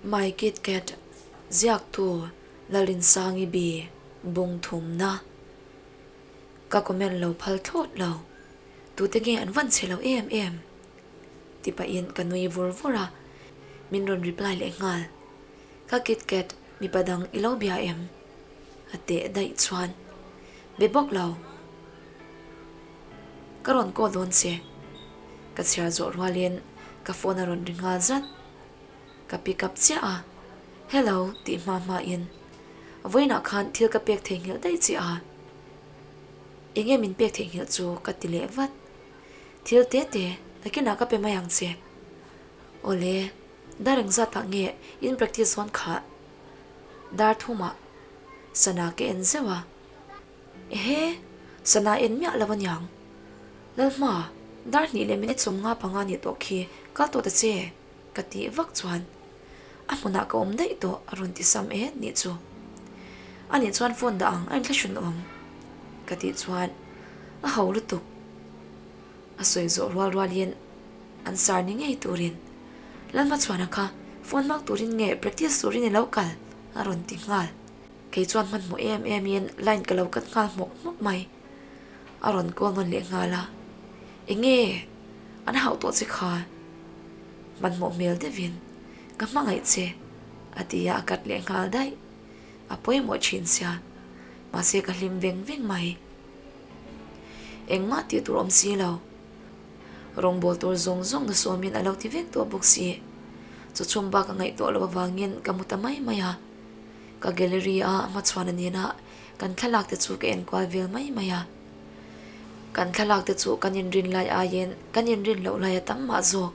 My Kit Kat ziaktu Lalinsangi bi bung thumna ka comment lo phal thlawt lo, tute nge an van chhe lo em em? Ti pahin ka nui vur vur a, min rawn reply leh nghal. Ka Kit Kat mipa dang i lo bia em? A teh daih chuan be bawk lo. Ka rawn call dawn che. Ka chhiar zawh rualin ka phone a rawn ri nghal zat. Ka pick up chiah a, Hello tih hma hma in vawiinah khan thil ka pek theihnghilh daih chiah a. Enge min pek theihnghilh chu ka ti leh vat. Thil te te nakinah ka pe mai ang che. Awle, dar engzatah nge in practice dawn khah? Dar thumah sana ka en zeuh a. Ehe, sana en miah lo aniang. Lalhma, dar hnih leh minute 55 nih tawh khi kal tawh ta che, ka tih vak chuan a hmunah ka awm daih tawh a rawn ti sam e nih chu. Anih chuan phone dah ang a inthlahrun awm, ka tih chuan a ho lutuk. A sawi zawh rual rualin an sar ni ngei turin Lalhmachhuana kha phone hmang turin nge practice turin i lo kal a rawn ti nghal. Kei chuan hmanhmawh em em in line ka lo cut nghal hmawk hmawk mai. A rawn call nawn leh nghal a, Enge an hauh tawh che kha? Hmanhmawh hmel deuhin ka hmangaih che a ti a, a cut leh nghal daih. A pawimawh thin sia, mahse ka hlim veng veng mai. Engmah tih tur awm si lo. Rawngbawl tur zawng zawng na sawmin a lo ti vek tawh bawk si. Chu chhum bak a ngaihtuah loh avangin ka mu ta mai mai a. Ka gallery a hmachhuana nena kan thlalak te chu ka enkual vel mai mai a. Kan thlalak te chu kan inrin lai aiin kan inrin loh lai a tam mah zawk.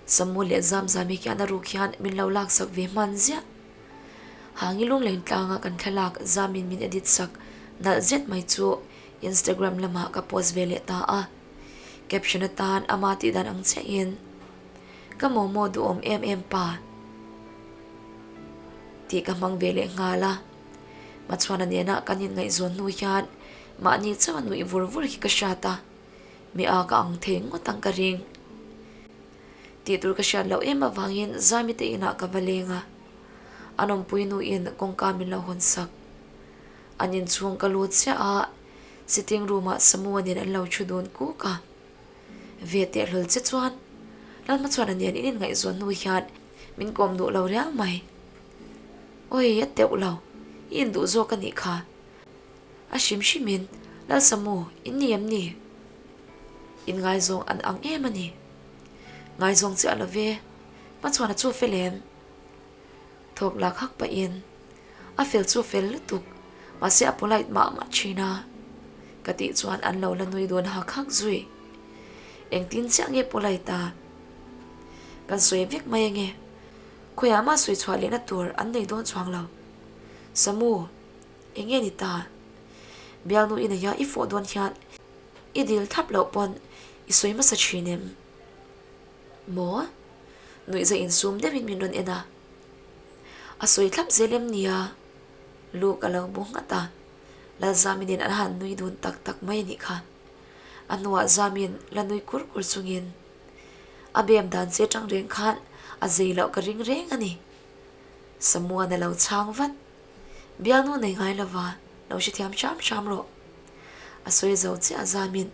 Samu leh Zamzami khian a ruk hian min lo laksak ve hman ziah. Hangi lungleng tlanga kan thlalak Zamin min edit sak nalh zet mai chu Instagram lamah ka post ve leh ta a. Caption atan ama tih dan ang chiahin, Ka momo duhawm em em pa tih ka hmang ve leh nghal a. Machhuana nena kan inngaihzawn hnu hian mahni chauh a nuih vur vur hi ka hriat a, mi a ka ang thei ngawt ang ka ring. Tih tur ka hriat loh em avangin Zami te inah ka va leng a, a nawmpui nuin kawngka min lo hawn sak. An inchhung ka lut chiah a, sitting room ah Samua nen an lo thu dun kuk a. Ve teh hlawl che chuan Lalhmachhuana nen in inngaihzawn hnu hian min kawm duh lo riau mai. Awi a teuh lo, i induh zawk a nih kha. A hrim hrimin Lalsamu in ni em ni? Inngaizawng an ang em a ni. Ngaizawng chiah lo ve, Hmachhuana chu fel em? Thawk lak hak pahin a fel chu fel lutuk, mahse a polite mah mah thin a, ka tih chuan an lo la nui dun hak hak zui. Engtin chiah nge polite a? Kan sawi vek mai ange, khawiah mah sawi chhuah lehna tur an nei dawn chuang lo. Samu, enge ni ta? Bialnu i nei a i fawh dawn hian i dil thlap loh pawn i sawi hmasa thin em? Maw? Nuihza insum deuhin min rawn en a. A sawi thlap zel em nia? Lu ka lo bu nghat a, Lalzami nen an han nui dun tak tak mai a nih kha. A hnuah Zami'n la nui kur kur chungin a bem dan che tang reng khan a zei loh ka ring reng a ni. Samuan a lo chhang vat. Bialnu nei ngai lova lo hrethiam hram hram rawh. A sawi zo chiah Zami'n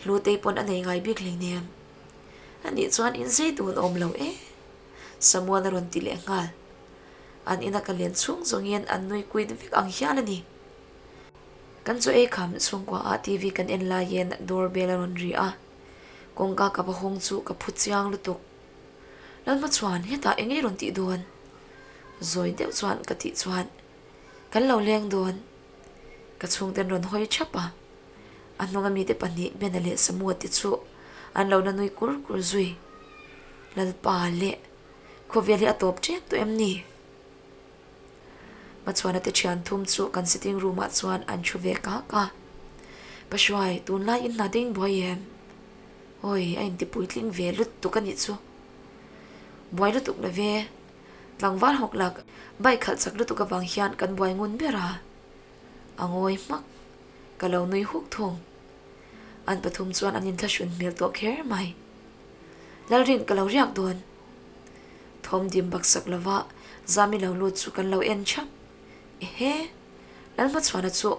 Hlutei pawn a nei ngai bik hleinem. A nih chuan in zei dun awm lo e. Samuel a rawn ti leh nghal. An ina ka len chhung zawngin an nui kuit vek ang hial a ni. Kan chaw ei kham chhungkua ah TV kan en laiin door bell a rawn ri a. Kawngka ka va hawng chu ka phu chiang lutuk. Lalhma chuan hetah eng ei rawn tih dawn? Zawi deuh chuan ka tih chuan kan lo leng dawn. Ka chhungten rawn hawi thap a. A hnunga mite pahnih Bena leh Samua te chu an lo la nui kur kur zui. Lalpa leh khawvel hi a tawp tep tawh em ni? Hmachhuana te thian thum chu kan sitting room ah chuan an thu ve kak a. Pahruai, tunlai in hna te in buai em? Awi, a inti puitling ve lutuk a nih chu. Buai lutuk lo ve. Tlangval hawk lak bike khalh chak lutuk avang hian kan buai ngun ber a. A ngawi hmak. Ka lo nui huk thung. An pathum chuan an inthlahrun hmel tawh kher mai. Lalrin ka lo riak dawn. Thawm dim baksak lova Zami lo lut chu kan lo en thap. Ehe! Lalhmachhuana chu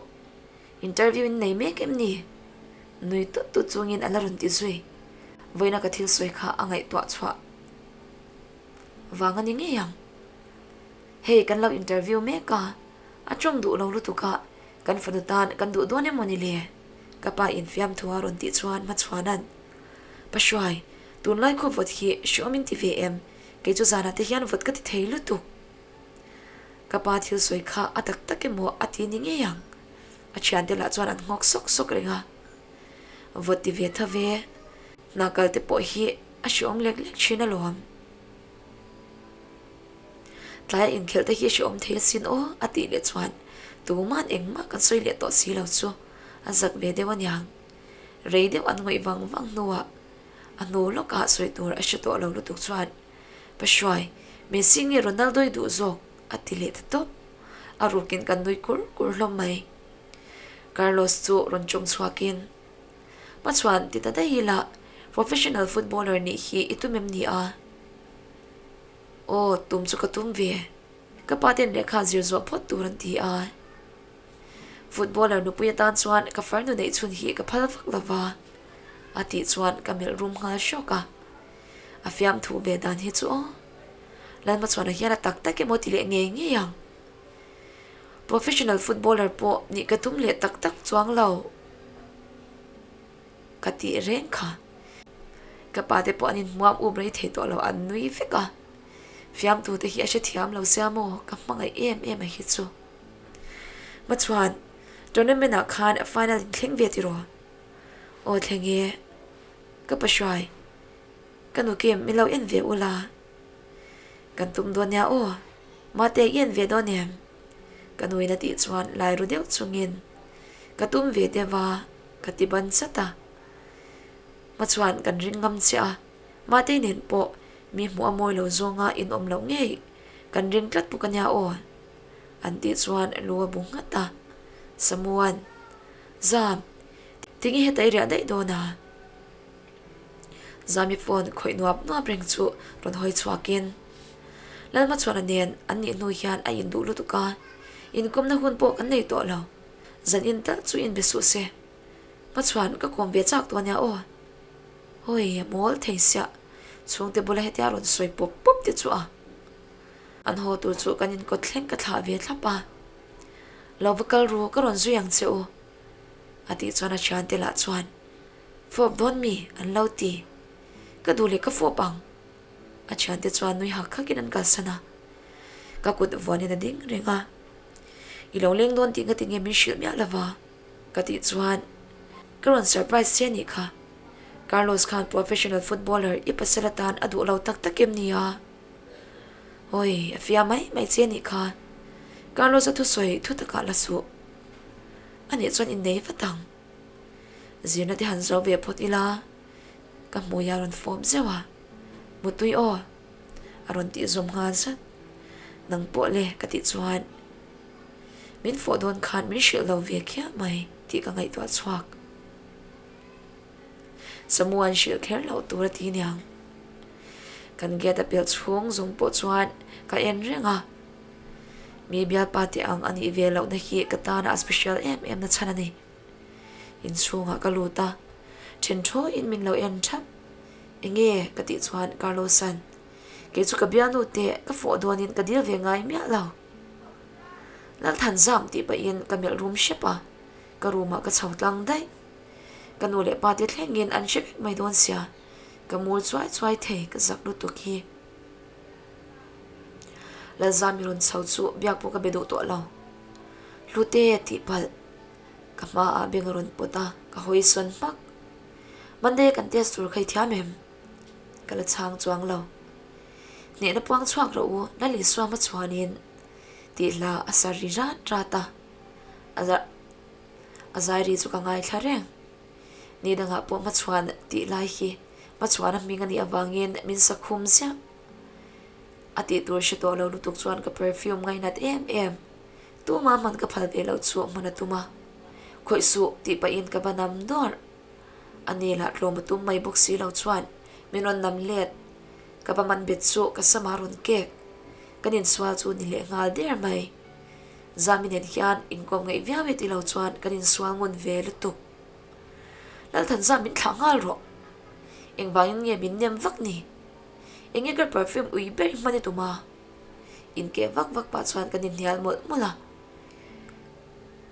interview in nei mek em ni? Nui tut tut chungin a la rawn ti zui. Vawiina ka thil sawi kha a ngaihtuah chhuah vang a ni ngei ang. Hei kan lo interview mek a, a tawng duh lo lutuk a, kan fanu tan kan duh dawn emaw ni le? Ka pa in fiamthu a rawn tih chuan Hmachhuana'n, Pa Hruai, tunlai khaw vawt hi hreawm in ti ve em? Kei chu zanah te hian vawt ka ti thei lutuk. Ka pa thil sawi kha a tak tak emaw a ti ni ngei ang. A thiante lah chuan an nghawk sawk sawk reng a. Vawt ti ve tha ve, hna kal te pawh hi a hreawm lek lek thin alawm. Tlaia inkhelh te hi hreawm thei asin aw a tih leh chuan tuma'n engmah kan sawi leh tawh si lo chu a zak ve deuh aniang. Rei deuh an ngawih vang vang hnuah a hnu lawkah sawi tur a hre tawh lo lutuk chuan Pa Hruai, Messi nge Ronaldo i duh zawk? a ti leh ta tawp. A rukin kan nui kur kur hlawm mai. Carlos chu rawn chawng chhuakin, Hmachhuan ti ta daih ila, professional footballer nih hi i tum em ni a? Aw, tum chu ka tum ve. Ka pa ten lehkha zir zuah phawt tur an ti a. Footballer nupui atan chuan ka farnu neih chhun hi ka phal vak lo va, a tih chuan ka melh rum nghal hrawk a. A fiamthu ve dan hi chu aw. Lalhmachhuana hian a tak tak emaw ti leh ngei ngei ang. Professional footballer pawh nih ka tum leh tak tak chuang lo ka tih reng kha. Ka pa te pawh an inhmuam up rei thei tawh lo an nui vek a. Fiamtu te hi a hrethiam lo sia maw ka hmangaih em em a hi chu. Hmachhuan, tournament ah khan final in thleng ve tiraw? Aw thleng e. Ka pa hruai, ka nu Kim min lo en ve ula. Kan tum dawn nia aw, Mate i en ve dawn em? Ka nuin a tih chuan lai ru deuh chungin ka tum ve deuh a, ka ti ban chat a. Hmachhuan kan ring ngam chiah a, Mate nen pawh mi hmuh a mawi lo zawnga in awm loh ngei kan ring tlat bawk a nia aw. An tih chuan lu a bu nghat a, Samuan, Zam, tinge heta i riah daih dawn a? Zami phone khawih nuap nuap reng chu rawn hawi chhuakin Lalhmachhuana nen an nih hnu hian a induh lutuk a, inkawmna hun pawh kan nei tawh lo. Zan in tal chu inbe suh se. Hmachhuan ka kawm ve chak tawh ania aw. Hawi a mawl thei siah, chhungte bula hetia rawn sawi pawp pawp te chu a. An haw tur chu kan inkawt thleng ka thlah ve thlap a. Lo va kal ru, ka rawn zui ang che u. A tih chuan a thiante lah chuan, Fawp dawn mi? an lo ti. Ka duh leh ka fawp ang. A thiante chuan nui hak hakin an kalsan a. Ka kut vuanin a ding reng a. I lo leng dawn tih nga tinge min hrilh miah lova? Ka tih chuan, Ka rawn surprise che anih kha. Carlos khan professional footballer i pasal atan a duh lo tak tak em ni a? Awi, a fia mai mai che anih kha. Carlos-a thusawi thu takah la suh. Anih chuan innei vat ang. Zirna te han zo ve phawt ila, ka hmui a rawn fawp zeuh a, Mutui aw, a rawn tih zawm nghal zat. Nang pawh le ka tih chuan min fawh dawn khan min hrilh lo ve khiah mai tih ka ngaihtuah chhuak. Samuan hrilh kher loh tur a ti niang. Kan gate a pelh chhung zawng pawh chuan ka en reng a. Mi bialpa te ang a nih ve lohna hi ka tana a special em em na chhan a ni. Inchhungah ka lut a, then thawiin min lo en thap. Enge? ka tih chuan Carlos-a'n, Kei chu ka bialnu te ka fawh dawnin ka dil ve ngai miah lo. Lalthanzam tih pahin ka melh rum hrep a, ka room-ah ka chho tlang daih. Ka nu leh pa te thlengin an hre vek mai dawn sia, ka mur chuai chuai thei ka zak lutuk hi. Lalzami rawn chho chu biak pawh ka be duh tawh lo. Hlute tih palh ka hmaah beng a rawn pawt a, ka hawi sawn hmak. Monday kan test tur kha i thiam em? Ka la chhang chuang lo. Hnehna puang chhuak rawh u, Lal Isua hmachhuanin tih hla a sa ri rat rat a. A zai ri chu ka ngaithla reng. Ni dangah pawh hmachhuan tih lai hi hmachhuana hming a nih avangin min sa khum ziah. A tih tur hre tawh lo lutuk chuan ka perfume ngainat em em. Tuma hman ka phal ve loh chu hman a tum a. Khawih suh tih pahin ka va nam dawrh. A ni lah tlawm a tum mai bawk si lo chuan min rawn nam let. Ka va man bet chu ka sama rawn kek. Kan insual chu ni leh nghal der mai. Zami nen hian inkawm ngaih viau e tilo chuan kan insual ngun ve lutuk. Lalthanza min thlah nghal rawh. Engvangin nge min nem vak ni? Enge ka perfume ui ber i hman i tum a? Inkeh vak vak pah chuan kan inhnial mawlh mawlh a.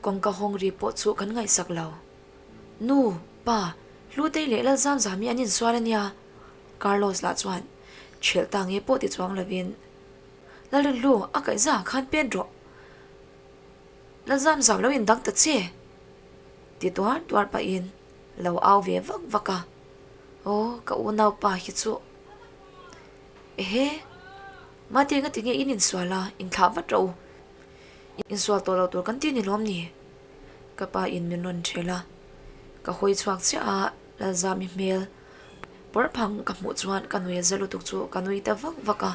Kawngka hawng ri pawh chu kan ngaihsak lo. Nu, pa, Hlutei leh Lalzamzami an insual a nia. Carlos lah chuan chhelh ta nge pawh ti chuang lovin, Lalrinhlu, a kaihza ah khan pen rawh. Lalzamzam lo indang ta che! Ti tuar tuar pahin lo au ve vak vak a. Aw, ka unaupa hi chu. Ehe, Mate engati nge in insual a, inthlah vat rawh u. Insual tawh lo tur kan ti ni lawm ni? Ka pa in min rawn ṭhel a, ka hawi chhuak chiah a, Lalzami hmel pawr phang ka hmuh chuan ka nui a za lutuk chu ka nui ta vak vak a.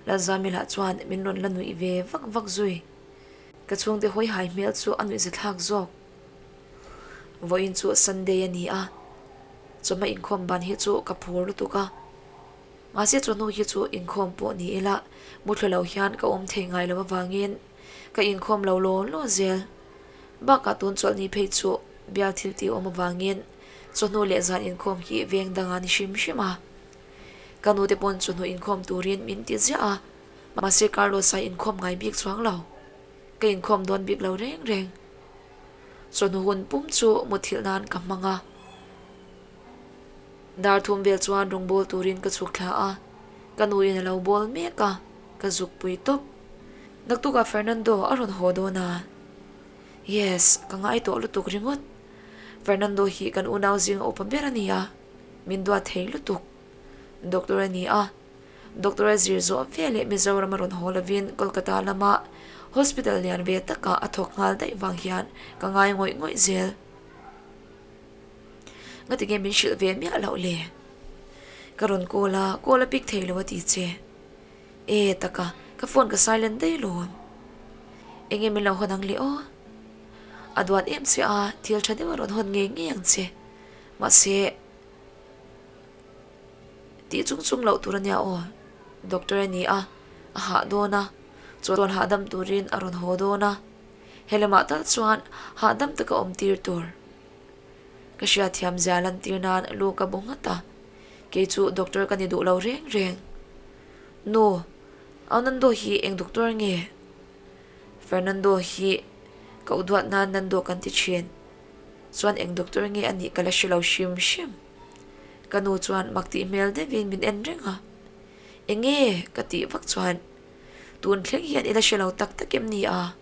Lalzami lah chuan min rawn la nuih ve vak vak zui. Ka chhungte hawi hai hmel chu a nuih zathlak zawk. Vawiin chu Sunday a ni a, chawhma inkhawm ban hi chu ka phur lutuk a. Mahse chawhnu hi chu inkhawm pawh ni ila muthlu lo hian ka awm thei ngai lo avangin ka inkhawm lo law law zel. Bakah tun chawlhni phei chu bial thil tih awm avangin chawhnu leh zan inkhawm hi veng danga ni hrim hrim a. Ka nute pawn chawhnu inkhawm turin min ti ziah a, mahse Carlos-a inkhawm ngai bik chuang lo. Ka inkhawm dawn bik lo reng reng. Chawhnu hun pum chu muthilh nan ka hmang a. Dar thum vel chuan rawn bawl turin ka chhuk thla a, ka nuin a lo bawl mek a, ka zuk pui tawp. Naktukah Fernando a rawn haw dawn a. Yes, ka ngai tawh lutuk ringawt. Fernando hi kan unau zinga upa ber a ni a, min duat thei lutuk. Doctor a ni a, doctor a zir zawh veleh Mizoram a rawn haw lovin Kolkata lama hospital lian ve takah a thawk nghal daih vang hian ka ngai ngawih ngawih zel. Ngati nge min hrilh ve miah loh le? Ka rawn call a, call a pick thei lo a ti che. E taka, ka phone ka silent daih lawm. Enge min lo hawn ang le aw? A duat em che a, thil tha deuh a rawn hawn ngei ngei ang che. Mahse, tih chung chung loh tur a nia aw. Doctor a ni a, a hah dawn a, chuan hahdam turin a rawn haw dawn a. He lamah tal chuan hahdam taka awm tir tur. Ka hriatthiam zia lantir nan lu ka bu nghat a, kei chu doctor ka ni duh lo reng reng. Nu, Aunando hi eng doctor nge? Fernando hi ka u duat nan Nando kan ti thin. Chuan eng doctor nge a nih ka la hre lo hrim hrim. Ka nu chuan mak tih hmel deuhin min en reng a. Enge? ka tih vak chuan tun thleng hian i la hre lo tak tak em ni a?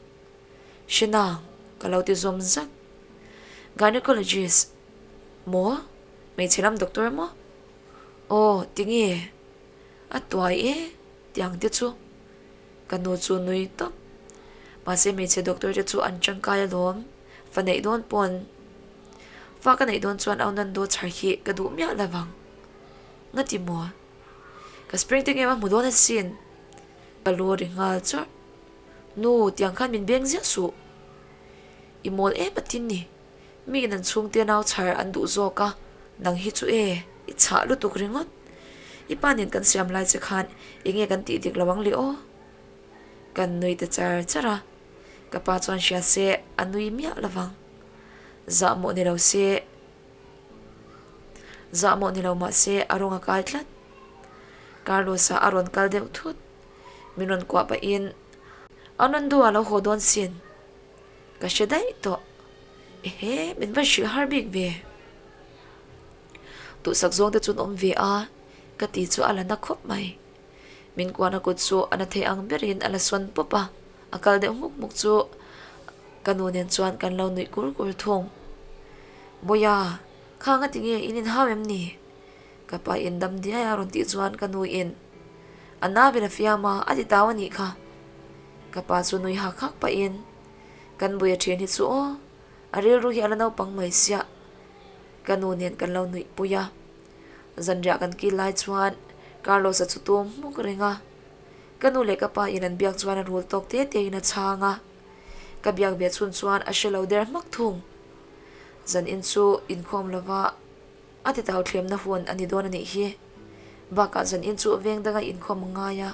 Hre nang, ka lo ti zawm zat. Gynecologist maw? Hmeichhe lam doctor maw? Aw, tinge? A tuai e, tiang te chu. Ka nu chu nui tawp. Mahse hmeichhe doctor te chu an tangkai alawm, fa neih dawn pawn. Fa ka neih dawn chuan Aunando chhar hi ka duh miah lo vang. Ngati maw? Ka spring te ngem a hmu dawn asin. Ka lu a ri nghal chawrh. Nu, tiang khan min beng ziah suh. I mawl em a tin ni. Mi in an chhungte nau chhar an duh zawk a, nang hi chu e, i chhah lutuk ringawt. I pa nen kan siam lai che khan enge kan tih dik lo ang le aw? Kan nui ta char char a, ka pa chuan hria se a nui miah lo vang. Zahmawh ni lo se, zahmawh ni lo mah se a rawng a kai tlat. Carlos-a a rawn kal deuh thut. Min rawn kuah pahin, Anandu a lo haw dawn sin. Ka hre daih tawh. Ehe, min va hrilh har bik ve. Duhsak zawng te chuan awm ve a, ka ti chu a la na khawp mai. Min kuahna kut chu a na thei ang berin a la sawn pawp a, a kal deuh hmuk hmuk chu ka nu nen chuan kan lo nuih kur kur thung. Bawiha, khang a ti nge in inhau em ni? Ka pa in dam diai a rawn tih chuan ka nu in a nau in a fiam a, a ti tau a nih kha. Ka pa chu nui hak hak pahin kan bui a ṭhian hi chu aw, a rilru hi a la naupang mai siah. Ka nu nen kan lo nuih pui a, zanriah kan kil lai chuan Carlos-a chu tum hmuk reng a. Ka nu leh ka pa in an biak chuan a rul tawk te te in a chhang a, ka biak ve chhun chuan a hre lo der hmak thung. Zan in chu inkhawm lova. A ti tau thlemna hun a ni dawn a nih hi. Bakah zan in chu veng danga inkhawm a ngai a,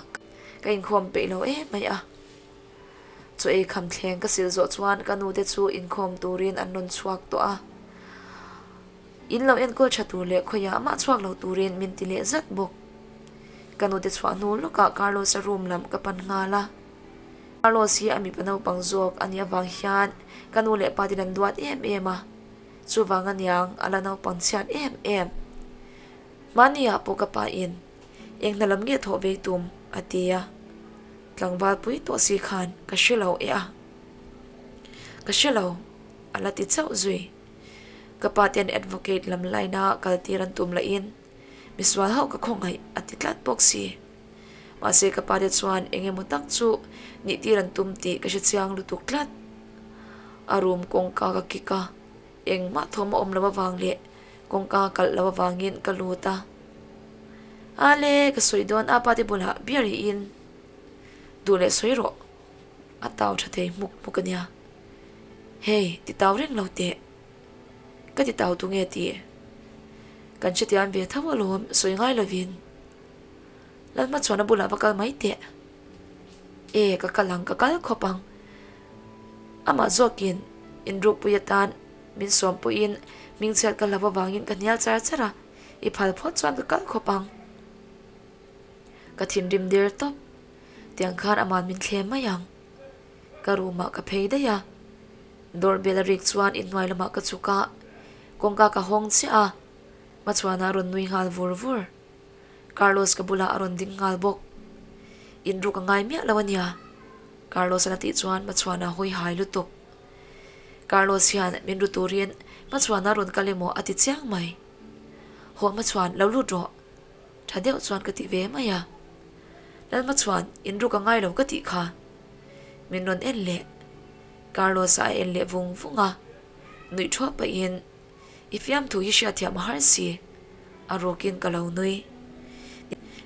ka inkhawm peih lo em mai a. Chaw ei kham thleng ka sil zawh chuan ka nu te chu inkhawm turin an rawn chhuak tawh a. In lo enkawl tha tur leh khawiah mah chhuak lo turin min ti leh zat bawk. Ka nu te chhuah hnu lawkah Carlos-a room lam ka pan nghal a. Carlos hi a mipa naupang zawk a nih avang hian ka nu leh pa ten an duat em em a, chuvang aniang a la naupang chhiat em em. Mahniah pawh ka pa in eng hna lam nge thawh vei tum a ti a, tlangval pui tawh si khan ka hre lo e a, ka hre lo a la ti chauh zui. Ka pa ten advocate lam line a kal tir an tum lahin misual ho ka khawngaih a ti tlat bawk si. Mahse ka pa te chuan eng emaw tak chu nih tir an tum tih ka hre chiang lutuk tlat. A room kawngka ka kik a, engmah thawm a awm lo avang leh kawngka kalh lo avangin ka lut a. Ale, ka sawi dawn a pa te bulah beer i in duh leh sawi rawh a tau tha thei hmuk hmuk a nia. Hei, ti tau reng lo teh. Ka ti tau tu nge tih kan hrethiam ve tho alawm sawi ngai lovin. Lalhmachhuana bulah va kal mai teh. E, ka kal ang, ka kal khawp ang. Amah zawkin inrukpui atan min sawmpuiin hmingchhiat ka hlauh avangin ka hnial char char a, i phal phawt chuan ka kal khawp ang. Ka thinrim der tawp. Tiang khan ama'n min thlem mai ang. Ka room ah ka phei daih a. Door bell a rik chuan inhnuai lamah ka chhuk a, kawngka ka hawng chiah a, Hmachhuana a rawn nui nghal vur vur. Carlos ka bulah a rawn ding nghal bawk. Inruk a ngai miah lo a nia. Carlos an a tih chuan Hmachhuana hawi hai lutuk. Carlos hian min ru turin Hmachhuana rawn kal emaw a ti chiang mai. Hawh Hmachhuan, lo lut rawh. Tha deuh chuan ka ti ve mai a. Lalhmachhuan, inruk a ngai lo ka tih kha. Min rawn en leh. Carlos-a a en leh vung vung a. Nuih thuap pahin. I fiamthu hi hriatthiam a har si, a rukin ka lo nui.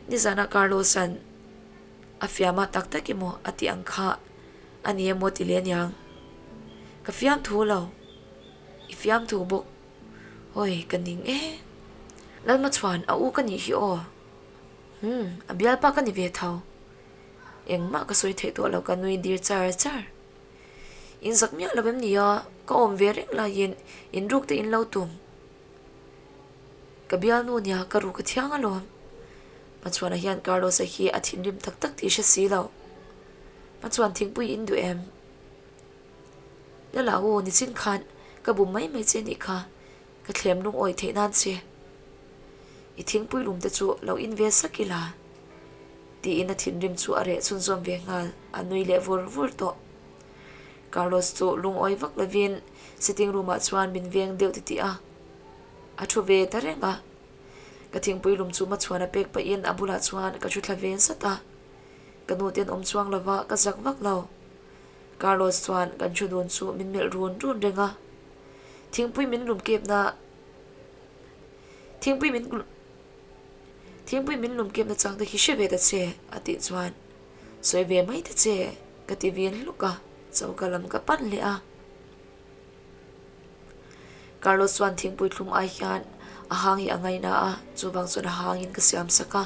Nizana Carlos-a'n a fiama tak tak emaw a tih ang kha a ni emaw ti leh aniang. Ka fiamthu lo, i fiamthu bawk. Hawi, ka ning e. Lalmachhuan, a u ka nih hi aw. Umm, a bialpa ka ni ve tho. Engmah ka sawi theih tawh lo ka nui dir char char. In zak miah lo em nia, ka awm ve reng laiin in ruk te in lo tum. Ka bialnu nia ka ruk a thiang alawm. Hmachhuana hian Carlos-a hi a thinrim tak tak tih hre si lo. Hmachhuan thingpui in duh em? Lala u, nichin khan ka bum mai mai che nih kha, ka thlem lungawi theih nan che. I thingpui lum te chu lo in ve sak ila. Tiin a thinrim chu a reh chhunzawm ve nghal, a nui leh vur vur tawh. Carlos chu lungawi vak lovin sitting room ah chuan min veng deuh titih a, a thu ve ta reng a. Ka thingpui lum chu hmachhuan a pek pahin a bulah chuan ka thu thla ve zat a. Ka nu te an awm chuang lova ka zak vak lo. Carlos chuan kan thu dun chu min melh run run reng a. Thingpui min lum kepna Thingpui min Thingpui min lum kepna chang te hi hre ve ta che a tih chuan sawi ve mai ta che ka ti vin hluk a, choka lam ka pan leh a. Carlos chuan thingpui thlum ai hian a hang hi a ngaina a, chuvang chuan a hangin ka siam sak a.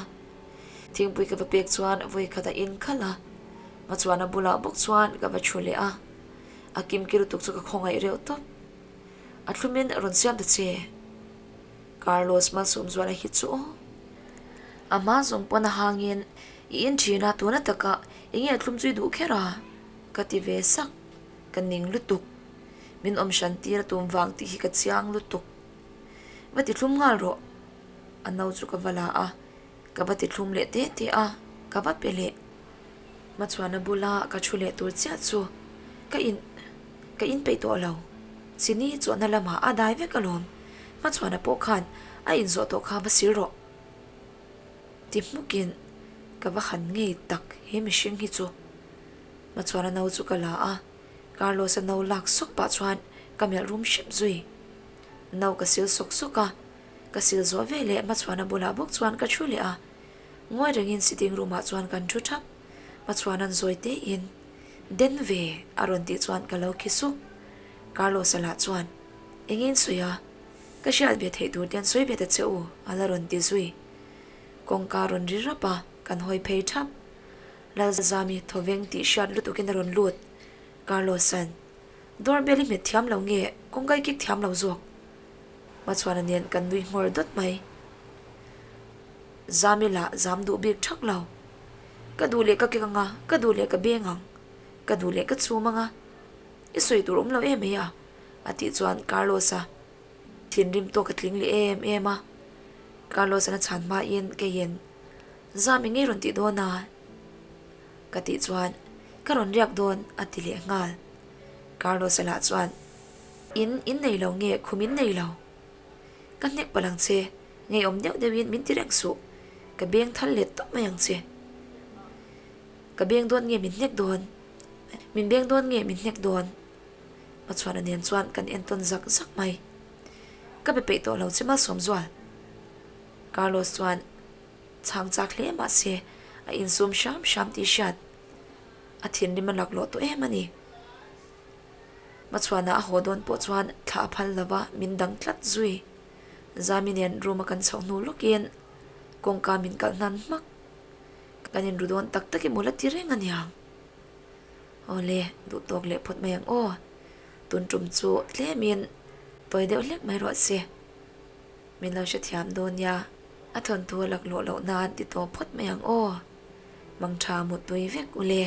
Thingpui ka va pek chuan vawi khat a in khalh a, hmachhuan a bulah bawk chuan ka va thu leh a. A kimki lutuk chu ka khawngaih reuh tawp. A thlumin rawn siam ta che. Carlos Malsawmzuala hi chu aw. A hma zawng pawn a hangin i in thin a tuna taka enge a thlum chu i duh kher a? Ka ti ve sak. Ka ning lutuk. Min awm hran tir a tum vang tih hi ka chiang lutuk. Va ti thlum nghal rawh. A no chu ka va la a, ka va ti thlum leh te te a, ka va pe leh. Hmachhuana bula ka thu leh tur chiah chu ka in ka in peih tawh lo. Chini chawhna lamah a dai vek alawm. Hmachhuana pawh khan a inzawh tawh kha va sil rawh. Ti hmukin ka va han ngei tak he mihring hi chu. Hmachhuana no chu ka la a, Carlos-a no lak sawk pah chuan ka melh rum hrep zui. No ka sil sawk sawk a, ka sil zawh veleh Hmachhuana bulah bawk chuan ka thu leh a. Ngawi rengin sitting room ah chuan kan thu thap. Hmachhuana'n zawi tein, Den ve! a rawn tih chuan ka lo khi suk. Carlos-a lah chuan, Engin sawi a? Ka hriat ve theih tur te an sawi ve ta che u, a la rawn ti zui. Kawngka rawn ri rap a, kan hawi phei thap. Lalzami thawveng tih hriat lutukin a rawn lut. Carlos-a'n, Doorbell i hmet thiam lo nge, kawngka i kik thiam lo zawk? Hmachhuana nen kan nui nghawr dawt mai. Zami lah zam duh bik thak lo. Ka duh leh ka kek anga, ka duh leh ka beng ang. Ka duh leh ka chhum anga. I sawi tur awm lo em mai a, a tih chuan Carlos-a thinrim tawk a tling leh em em a. Carlos-a'n a chhan hmain keiin, Zami ngei rawn tih dawn a? Ka tih chuan, Ka rawn riak dawn, a ti leh nghal. Carlos-a lah chuan, In in nei lo nge khum in nei lo? Ka hnek palh ang che, ngeiawm deuh deuhin min ti reng suh, ka beng thal let tawp mai ang che. Ka beng dawn nge min hnek dawn? Min beng dawn nge min hnek dawn? Hmachhuana nen chuan kan entawn zak zak mai. Ka be peih tawh lo che Malsawmzual. Carlos chuan chhang chak hle mah se a insum hram hram tih hriat a thinrim a laklawh tawh em a ni. Hmachhuana a haw dawn pawh chuan thla a phal lova min dang tlat zui. Zami nen room a kan chhoh hnu lawkin kawngka min kalh hnan hmak. Kan inru dawn tak tak emaw la ti reng a niang. Awle, duh tawk leh phawt mai ang aw. Tun tum chu tlemin tawi deuh hlek mai rawh se. Min lo hrethiam dawn nia, a thawnthu a laklawh loh nan ti tawh phawt mai ang aw. Mangtha mutpui vek ule.